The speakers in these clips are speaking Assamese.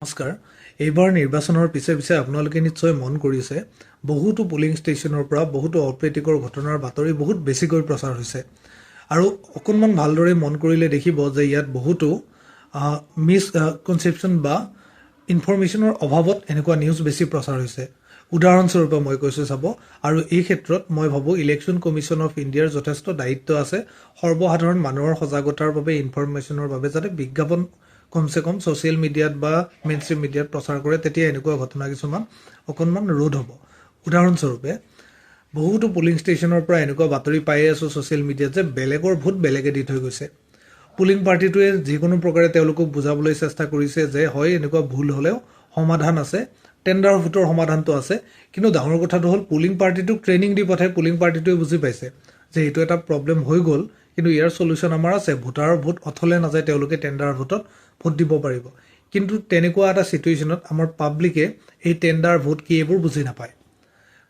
নমস্কাৰ। এইবাৰ নিৰ্বাচনৰ পিছে পিছে আপোনালোকে নিশ্চয় মন কৰিছে, বহুতো পলিং ষ্টেচনৰ পৰা বহুতো অপ্ৰীতিকৰ ঘটনাৰ বাতৰি বহুত বেছিকৈ প্ৰচাৰ হৈছে। আৰু অকণমান ভালদৰে মন কৰিলে দেখিব যে ইয়াত বহুতো মিছ কনচেপশ্যন বা ইনফৰ্মেশ্যনৰ অভাৱত এনেকুৱা নিউজ বেছি প্ৰচাৰ হৈছে। উদাহৰণস্বৰূপে মই কৈছোঁ, চাব, আৰু এই ক্ষেত্ৰত মই ভাবোঁ ইলেকশ্যন কমিশ্যন অফ ইণ্ডিয়াৰ যথেষ্ট দায়িত্ব আছে, সৰ্বসাধাৰণ মানুহৰ সজাগতাৰ বাবে, ইনফৰ্মেশ্যনৰ বাবে যাতে বিজ্ঞাপন কমচে কম ছ'চিয়েল মিডিয়াত বা মেইন ষ্ট্ৰীম মিডিয়াত প্ৰচাৰ কৰে, তেতিয়া এনেকুৱা ঘটনা কিছুমান অকণমান ৰোধ হ'ব। উদাহৰণস্বৰূপে বহুতো পলিং ষ্টেচনৰ পৰা এনেকুৱা বাতৰি পায়ে আছোঁ ছ'চিয়েল মিডিয়াত যে বেলেগৰ ভোট বেলেগে দি থৈ গৈছে। পলিং পাৰ্টিটোৱে যিকোনো প্ৰকাৰে তেওঁলোকক বুজাবলৈ চেষ্টা কৰিছে যে হয়, এনেকুৱা ভুল হ'লেও সমাধান আছে, টেণ্ডাৰ ভোটৰ সমাধানটো আছে। কিন্তু ডাঙৰ কথাটো হ'ল, পলিং পাৰ্টিটোক ট্ৰেইনিং দি পঠাই পলিং পাৰ্টিটোৱে বুজি পাইছে যে এইটো এটা প্ৰব্লেম হৈ গ'ল, কিন্তু ইয়াৰ চলিউশ্যন আমাৰ আছে, ভোটাৰৰ ভোট অথলে নাযায়, তেওঁলোকে টেণ্ডাৰ ভোটত ভোট দিব পাৰিব। কিন্তু তেনেকুৱা এটা চিটুৱেশ্যনত আমাৰ পাব্লিকে এই টেণ্ডাৰ ভোট কি এইবোৰ বুজি নাপায়।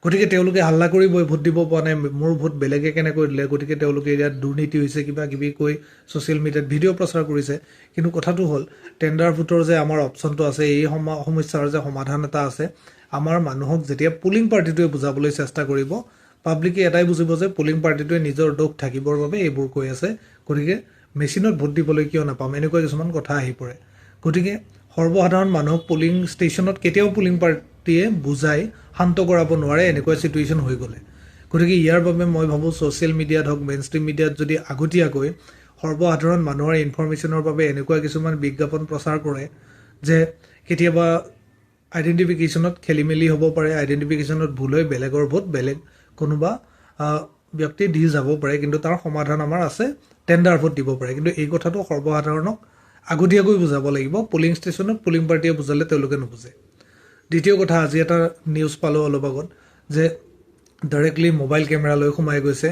গতিকে তেওঁলোকে হাল্লা কৰিবই, ভোট দিব পৰা নাই, মোৰ ভোট বেলেগে কেনেকৈ দিলে, গতিকে তেওঁলোকে ইয়াত দুৰ্নীতি হৈছে কিবা কিবি কৈ ছ'চিয়েল মিডিয়াত ভিডিঅ' প্ৰচাৰ কৰিছে। কিন্তু কথাটো হ'ল, টেণ্ডাৰ ভোটৰ যে আমাৰ অপশ্যনটো আছে, এই সমস্যাৰ যে সমাধান এটা আছে, আমাৰ মানুহক যেতিয়া পলিং পাৰ্টিটোৱে বুজাবলৈ চেষ্টা কৰিব, পাব্লিকে এটাই বুজিব যে পলিং পাৰ্টিটোৱে নিজৰ দোষ থাকিবৰ বাবে এইবোৰ কৈ আছে, গতিকে মেচিনত ভোট দিবলৈ কিয় নাপাম, এনেকুৱা কিছুমান কথা আহি পৰে। গতিকে সৰ্বসাধাৰণ মানুহক পলিং ষ্টেচনত কেতিয়াও পলিং পাৰ্টিয়ে বুজাই শান্ত কৰাব নোৱাৰে এনেকুৱা চিটুৱেশ্যন হৈ গ'লে। গতিকে ইয়াৰ বাবে মই ভাবোঁ, ছ'চিয়েল মিডিয়াত হওক, মেইন ষ্ট্ৰীম মিডিয়াত যদি আগতীয়াকৈ সৰ্বসাধাৰণ মানুহৰ ইনফৰ্মেশ্যনৰ বাবে এনেকুৱা কিছুমান বিজ্ঞাপন প্ৰচাৰ কৰে যে কেতিয়াবা আইডেণ্টিফিকেশ্যনত খেলি মেলি হ'ব পাৰে, আইডেণ্টিফিকেশ্যনত ভুল হৈ বেলেগৰ ভোট বেলেগ কোনোবা ব্যক্তি দি যাব পাৰে, কিন্তু তাৰ সমাধান আমাৰ আছে, টেণ্ডাৰ ভোট দিব পাৰে। কিন্তু এই কথাটো সৰ্বসাধাৰণক আগতীয়াকৈ বুজাব লাগিব। পলিং ষ্টেচনত পলিং পাৰ্টিয়ে বুজালে তেওঁলোকে নুবুজে। দ্বিতীয় কথা, আজি এটা নিউজ পালোঁ অলপ আগত যে ডাইৰেক্টলি মোবাইল কেমেৰা লৈ সোমাই গৈছে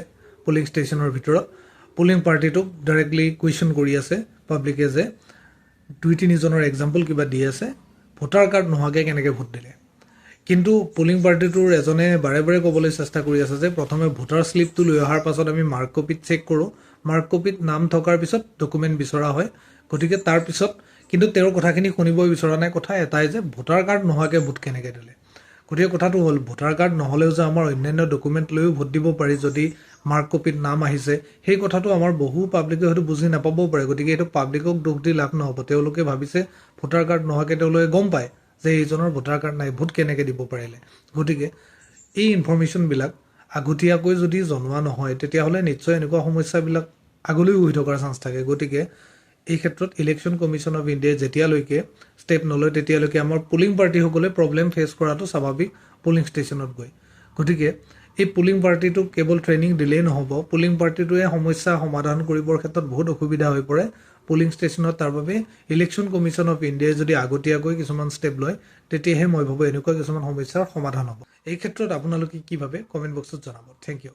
পলিং ষ্টেচনৰ ভিতৰত, পলিং পাৰ্টিটোক ডাইৰেক্টলি কুৱেশ্যন কৰি আছে পাব্লিকে যে দুই তিনিজনৰ এক্সাম্পল কিবা দি আছে, ভোটাৰ কাৰ্ড নোহোৱাকৈ কেনেকৈ ভোট দিলে। কিন্তু পলিং পাৰ্টিটোৰ এজনে বাৰে বাৰে ক'বলৈ চেষ্টা কৰি আছে যে প্ৰথমে ভোটাৰ শ্লিপটো লৈ অহাৰ পাছত আমি মাৰ্ক কপিত চেক কৰোঁ, মাৰ্ক কপিত নাম থকাৰ পিছত ডকুমেণ্ট বিচৰা হয়, গতিকে তাৰপিছত। কিন্তু তেওঁৰ কথাখিনি শুনিবই বিচৰা নাই। কথা এটাই যে ভোটাৰ কাৰ্ড নোহোৱাকৈ ভোট কেনেকৈ দিলে। গতিকে কথাটো হ'ল, ভোটাৰ কাৰ্ড নহ'লেও যে আমাৰ অন্যান্য ডকুমেণ্ট লৈও ভোট দিব পাৰি যদি মাৰ্ক কপিত নাম আহিছে, সেই কথাটো আমাৰ বহু পাব্লিকে হয়তো বুজি নাপাবও পাৰে। গতিকে এইটো পাব্লিকক দোষ দি লাভ নহ'ব। তেওঁলোকে ভাবিছে ভোটাৰ কাৰ্ড নোহোৱাকৈ, তেওঁলোকে গম পায় যে এইজনৰ ভোটাৰ কাৰ্ড নাই, ভোট কেনেকৈ দিব পাৰিলে। গতিকে এই ইনফৰ্মেশ্যনবিলাক আগতীয়াকৈ যদি জনোৱা নহয়, তেতিয়াহ'লে নিশ্চয় এনেকুৱা সমস্যাবিলাক আগলৈও হৈ থকাৰ চান্স থাকে। গতিকে এই ক্ষেত্ৰত ইলেকশ্যন কমিশ্যন অফ ইণ্ডিয়াই যেতিয়ালৈকে ষ্টেপ নলয়, তেতিয়ালৈকে আমাৰ পলিং পাৰ্টিসকলে প্ৰব্লেম ফেচ কৰাটো স্বাভাৱিক পলিং ষ্টেচনত গৈ। গতিকে এই পলিং পাৰ্টিটোক কেৱল ট্ৰেইনিং দিলেই নহ'ব, পলিং পাৰ্টিটোৱে সমস্যা সমাধান কৰিবৰ ক্ষেত্ৰত বহুত অসুবিধা হৈ পৰে পলিং ষ্টেচনত। তাৰ বাবে ইলেকশ্যন কমিশ্যন অফ ইণ্ডিয়াই যদি আগতীয়াকৈ কিছুমান ষ্টেপ লয়, তেতিয়াহে মই ভাবোঁ এনেকুৱা কিছুমান সমস্যাৰ সমাধান হ'ব। এই ক্ষেত্ৰত আপোনালোকে কি ভাবে কমেণ্ট বক্সত জনাব। Thank U.